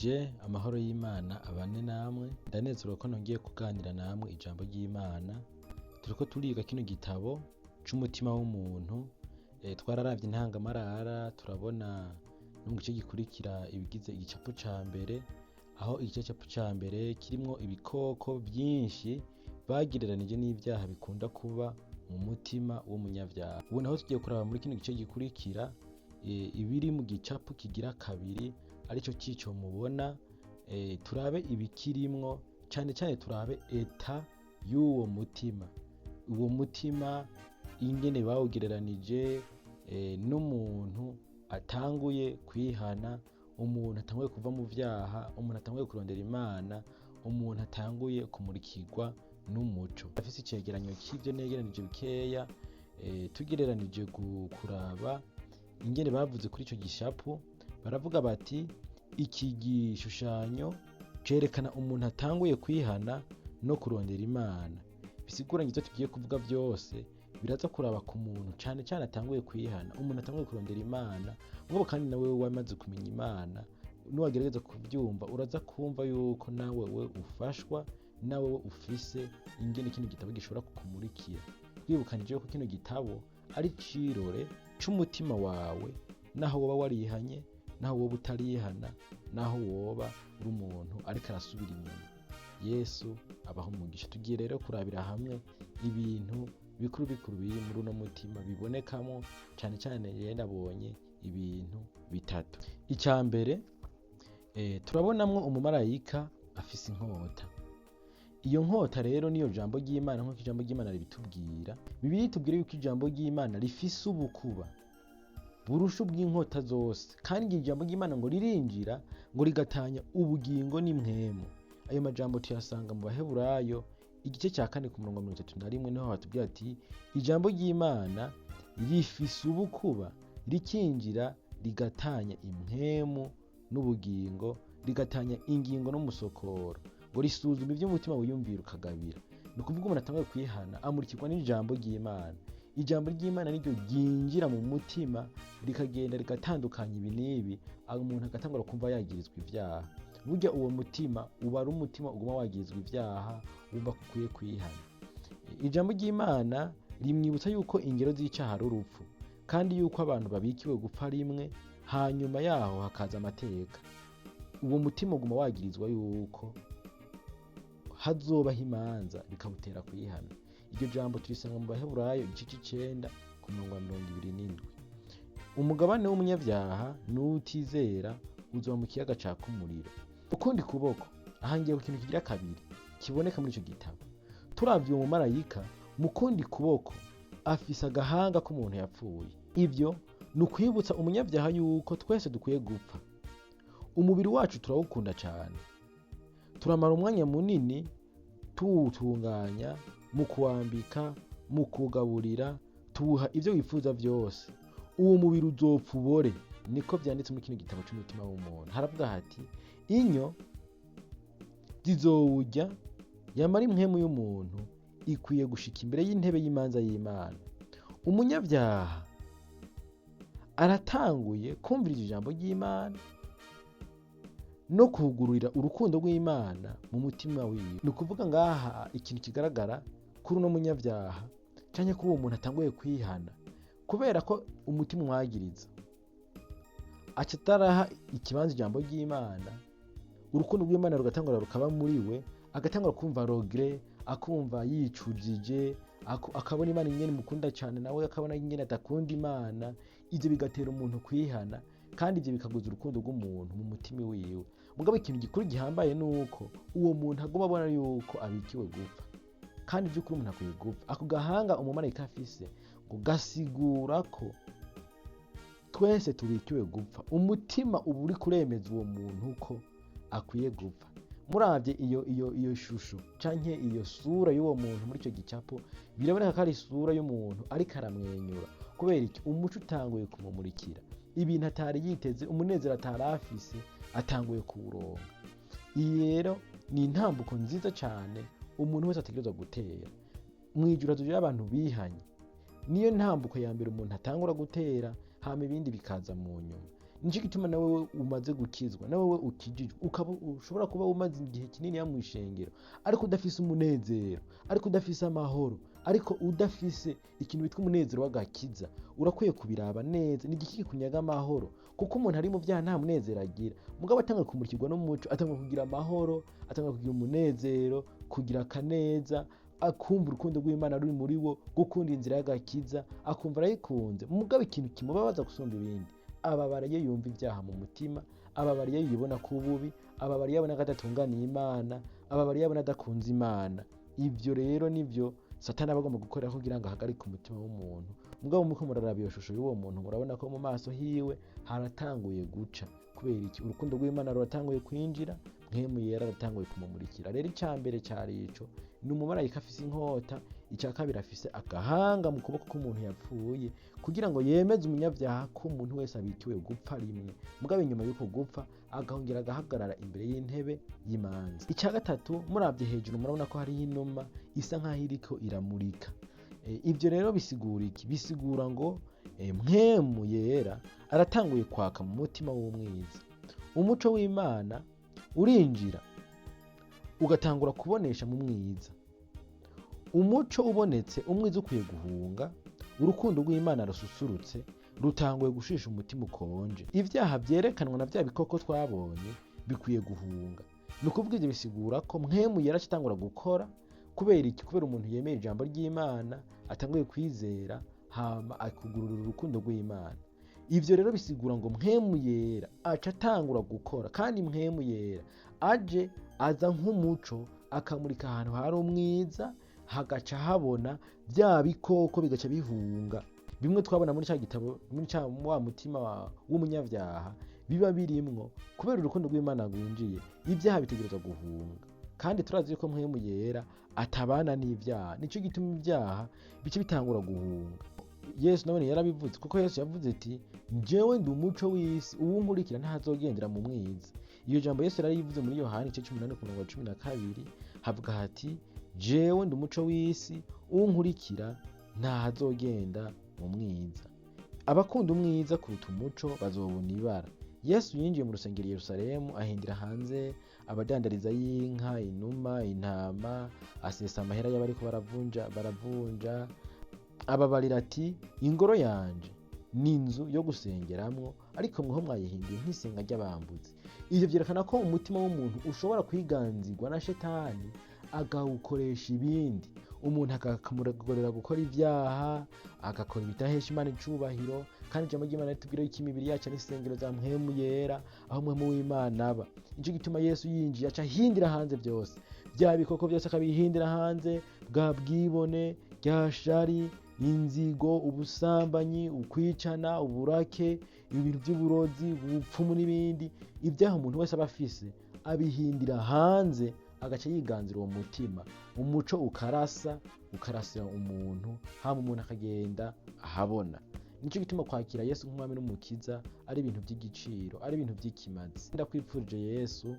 Ndabaramukije, amahoro y'Imana abane namwe. Ndanezerewe ko nongeye kuganira namwe ijambo ry'Imana. Turiko turiga kino gitabo c'umutima w'umuntu. Twararavye intangamarara, turabona no mu gice gikurikira ibigize igicapo ca mbere, aho igicapo ca mbere kirimwo ibikoko vyinshi bagereranije n'ivyaha bikunda kuba mu mutima w'umunyavyaha. Ubu naho tugiye kuraba muri kino gice gikurikira ibiri mu gicapo kigira kabiri, arico cico mubona. Turabe ibikirimwo, cane cane turabe état y'uwo mutima, uwo mutima ingene bawugereranije n'umuntu atanguye kwihana, umuntu atanguye kuva mu vyaha, umuntu atanguye kurondera Imana, umuntu atanguye kumurikirwa n'umuco. Ndafise icegeranyo c'ivyo negeranije bikeya. Tugereranije kuraba ingene bavuze kuri ico gicapo, baravuga bati: "Iki gishushanyo cerekana umuntu atanguye kwihana no kurondera Imana." Bisigura ngo ivyo tugiye kuvuga vyose biraza kuraba ku muntu cane cane atanguye kwihana, umuntu atanguye kurondera Imana. Mugabo kandi nawe wamaze kumenya Imana, niwagerageza kuvyumva, uraza kumva yuko nawe we ufashwa, nawe we ufise ingene kino gitabo gishobora kukumurikira. Twibukanije yuko kino gitabo ari icirore c'umutima wawe, naho woba warihanye, naho woba utarihana, naho woba uri umuntu ariko arasubira inyuma. Yesu abahe umugisha. Tugiye rero kurabira hamwe ibintu bikuru bikuru biri muri uno mutima bibonekamwo cane cane. Rero nabonye ibintu bitatu. Ica mbere, turabonamwo umumarayika afise inkota. Iyo nkota rero niyo jambo ry'Imana, nk'uko ijambo ry'Imana ribitubwira. Bibiliya itubwira yuko ijambo ry'Imana rifise ubukuba burusha ubw'inkota zose, kandi iryo jambo ry'Imana ngo ririnjira, ngo rigatanya ubugingo n'impwemu. Ayo majambo tuyasanga mu Baheburayo igice cya 4 ku murongo wa 31. Niho hatubwira ati: "Ijambo ry'Imana rifise ubukuba, rikinjira rigatanya impwemu n'ubugingo, rigatanya ingingo n'umusokoro, ngo risuzuma iby'umutima wiyumvira ukagabira." Ni ukuvuga umuntu atanguye kwihana amurikirwa n'ijambo ry'Imana. Ijambo ry'Imana niryo ryinjira mu mutima, rikagenda rigatandukanya ibi n'ibi, umuntu agatangura kumva yagirizwa ibyaha. Burya uwo mutima uba ari umutima uguma wagirizwa ibyaha, wumva ko ukwiye kwihana. Ijambo ry'Imana rimwibutsa yuko ingero z'icyaha ari urupfu, kandi yuko abantu babikiwe gupfa rimwe, hanyuma yaho hakaza amateka. Uwo mutima uguma wagirizwa yuko hazobaho imanza, bikawutera kwihana. Iryo jambo turisanga mu Baheburayo igice c'icenda ku murongo wa 27. Umugabane w'umunyabyaha n'uwutizera uzoba mu kiyaga caka umuriro. Ukundi kuboko ahangiye ku kintu kigira kabiri kiboneka muri ico gitabo. Turavye uwo mumarayika, mu kundi kuboko afise agahanga k'umuntu yapfuye. Ivyo ni ukwibutsa umunyabyaha yuko twese dukwiye gupfa. Umubiri wacu turawukunda cane, turamara umwanya munini tuwutunganya mu kuwambika, mu kuwugaburira, tuwuha ivyo wifuza vyose. Uwo mubiri uzopfa ubore, niko vyanditse muri kino gitabo c'umutima w'umuntu. Haravuga hati: "Inyo zizowurya, yamara impwemu y'umuntu ikwiye gushika imbere y'intebe y'imanza y'Imana." Umunyabyaha aratanguye kumviriza ijambo ry'Imana no kugururira urukundo rw'Imana mu mutima wiwe. Ni ukuvuga ngaha ikintu kigaragara kuri uno munyabyaha canke kuri uwo muntu atanguye kwihana, kubera ko umutima umwagiriza, aca ataraha ikibanza ijambo ry'Imana, urukundo rw'Imana rugatangura rukaba muri we, agatangura kumva regret, akumva yicujije, akabona Imana ingene imukunda cyane, nawe akabona ingene adakunda Imana. Ivyo bigatera umuntu kwihana, kandi ivyo bikaguza urukundo rw'umuntu mu mutima wiwe. Mugabo ikintu gikuru gihambaye ni uko uwo muntu aguma abona yuko abikiwe gupfa, kandi vy'ukuri umuntu akwiye gupfa. Ako gahanga umumarayika afise ngo gasigura ko twese tubikiwe gupfa. Umutima uba uri kuremeza uwo muntu ko akwiye gupfa. Muravye iyo shusho canke iyo sura y'uwo muntu muri ico gicapo, biraboneka ko ari isura y'umuntu ariko aramwenyura. Kubera iki? Umuco utanguye kumumurikira, ibintu atari yiteze, umunezero atari afise atanguye kuwuronka. Iyi rero ni intambuko nziza cane umuntu wese ategerezwa gutera. Mw'ijuru hazojayo abantu bihanye. Niyo ntambuko ya mbere umuntu atangura gutera, hama ibindi bikaza mu nyuma. Nico gituma nawe umaze gukizwa, nawe ukijijwe, ukaba ushobora kuba umaze igihe kinini mu ishengero ariko udafise umunezero, ariko udafise amahoro, ariko udafise ikintu bitwa umunezero w'agakiza. Urakwiye kubiraba neza, ni igiki kunyaga amahoro? Kuko umuntu ari mu vyaha nta munezero agira. Mugabo atanguye kumurikirwa n'umuco, atanguye kugira amahoro, atanguye kugira umunezero, kugira akaneza, akumva urukundo rw'Imana ruri muri wo, gukunda inzira y'agakiza, akumva arayikunze. Mugabo ikintu kimubabaza gusumba ibindi, ababara iyo yumva ibyaha mu mutima, ababara iyo yibona ko ububi, ababara iyo abona ko adatunganiye Imana, ababara iyo abona adakunze Imana. Ivyo rero nivyo Satani aba agomba gukorera kugira ngo ahagarike umutima w'umuntu. Mugabo muriko muraraba iyo shusho y'uwo muntu, murabona ko mu maso hiwe haratanguye guca. Kubera iki? Urukundo rw'Imana ruratanguye kwinjira, Mpwemu Yera aratanguye kumumurikira. Rero ica mbere cari ico, ni umumarayika afise inkota. Ica kabiri, afise agahanga mu kuboko k'umuntu yapfuye, kugira ngo yemeze umunyabyaha ko umuntu wese abikiwe gupfa rimwe, mugabo inyuma y'uko gupfa agahongera agahagarara imbere y'intebe y'imanza. Ica gatatu, muravye hejuru murabona ko hariho inuma isa nkaho iriko iramurika. Ivyo rero bisigura iki? Bisigura ngo Mpwemu Yera aratanguye kwaka mu mutima w'umwiza. Umuco w'Imana urinjira ugatangura kubonesha mu mwiza. Umuco ubonetse, umwiza ukwiye guhunga. Urukundo rw'Imana rususurutse rutanguye gushisha umutima ukonje. Ivyaha vyerekanwa na vya bikoko twabonye bikwiye guhunga. Ni ukuvuga ivyo bisigura ko Mpwemu Yera acatangura gukora. Kubera iki? Kubera umuntu yemera ijambo ry'Imana, atanguye kwizera, hama akugururira urukundo rw'Imana. Ivyo rero bisigura ngo Mpwemu Yera aca atangura gukora, kandi Mpwemu Yera aje aza nk'umuco akamurika ahantu hari umwiza, hagaca habona, vya bikoko bigaca bihunga. Bimwe twabona muri ca gitabo, muri ca wa mutima w'umunyavyaha biba birimwo, kubera urukundo rw'Imana rwinjiye, ivyaha bitegerezwa guhunga. Kandi turazi yuko Mpwemu Yera atabana n'ivyaha, nico gituma ivyaha bica bitangura guhunga. Yesu nawe yarabivuze, kuko Yesu yavuze ati: "Jewe ndi umuco w'isi, uwunkurikira ntazogendera mu mwiza." Iyo jambo Yesu yarayivuze muri Yohani igice c'umunani ku murongo wa 12, havuga hati: "Jewe ndi umuco w'isi, uwunkurikira ntazogenda mu mwiza." Abakunda umwiza kuruta umuco bazobona ibara. Yesu yinjiye mu rusengero i Yerusalemu, ahindira hanze abadandariza y'inka, inuma, intama, asesa amahera y'abariko baravunja, ababarira ati: "Ingoro yanje ni inzu yo gusengeramwo, ariko mweho mwayihinduye nk'isenga ry'abambuzi." Ivyo vyerekana ko umutima w'umuntu ushobora kwiganzirwa na Shetani, agawukoresha ibindi. Umuntu akamugorera gukora ivyaha, agakora ibidahesha Imana icubahiro. Kandi ijambo ry'Imana ritubwira yuko imibiri yacu ari insengero za Mpwemu Yera, aho Mpwemu w'Imana aba. Nico gituma Yesu yinjiye aca ahindira hanze vyose, vya bikoko vyose akabihindira hanze, bwa bwibone, rya shari, inzigo, ubusambanyi, ukwicana, uburake, ibintu vy'uburozi, ubupfumu n'ibindi. Ivyaha umuntu wese aba afise abihindira hanze, agaca yiganzira uwo mutima. Umuco ukarasa, ukarasira umuntu, hama umuntu akagenda ahabona. Nico gituma kwakira Yesu nk'umwami n'umukiza ari ibintu vy'igiciro, ari ibintu vy'ikimazi. Ndakwipfurije Yesu.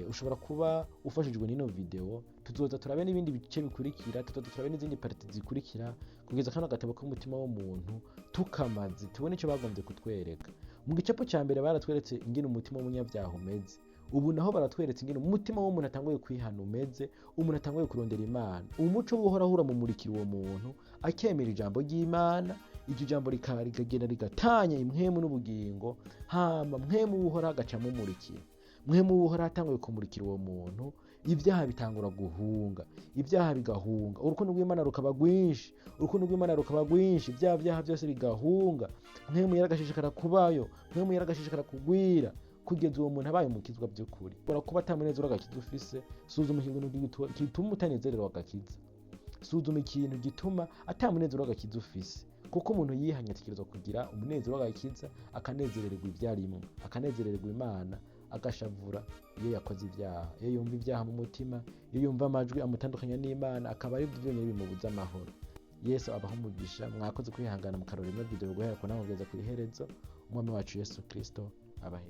Ushobora kuba ufashijwe n'ino video. Tuzoza turabe n'ibindi bice bikurikira, tuzoza turabe n'izindi parties zikurikira, kugeza kano gatabo k'umutima w'umuntu tukamaze tubone ico bagombye kutwereka. Mu gicapo ca mbere baratweretse ingene umutima w'umunyabyaha umeze. Ubu naho baratweretse ingene umutima w'umuntu atanguye kwihana umeze, umuntu atanguye kurondera Imana. Umuco w'Uhoraho uramumurikira uwo muntu, akemera ijambo ry'Imana. Iryo jambo rikagenda rigatanya impwemu n'ubugingo, hama Mpwemu w'Uhoraho agaca amumurikira. Mpwemu w'Uhoraho atanguye kumurikira uwo muntu, ibyaha bitangura guhunga, ibyaha bigahunga, urukundo rw'Imana rukaba rwinshi, urukundo rw'Imana rukaba rwinshi, bya byaha byose bigahunga. Mpwemu Yera agashishikara kubayo, Mpwemu Yera agashishikara kugwira, kugeza uwo muntu abaye umukizwa by'ukuri. Ushobora kuba atamunezero w'agakiza ufise. Suzuma ikintu gituma utanezererwa agakiza, suzuma ikintu gituma atamunezero w'agakiza ufise. Kuko umuntu yihanye ategerezwa kugira umunezero w'agakiza, akanezerererwa ibyo arimwo, akanezerererwa Imana, agashavura iyo yakoze ibyaha, iyo yumva ibyaha mu mutima, iyo yumva amajwi amutandukanya n'Imana, akaba ari byo byonyine bimubuza amahoro. Yesu abaha umugisha. Mwakoze kwihangana mukarora ino video guhera ku ntango kugeza ku iherezo. Umwami wacu Yesu Kristo abahe.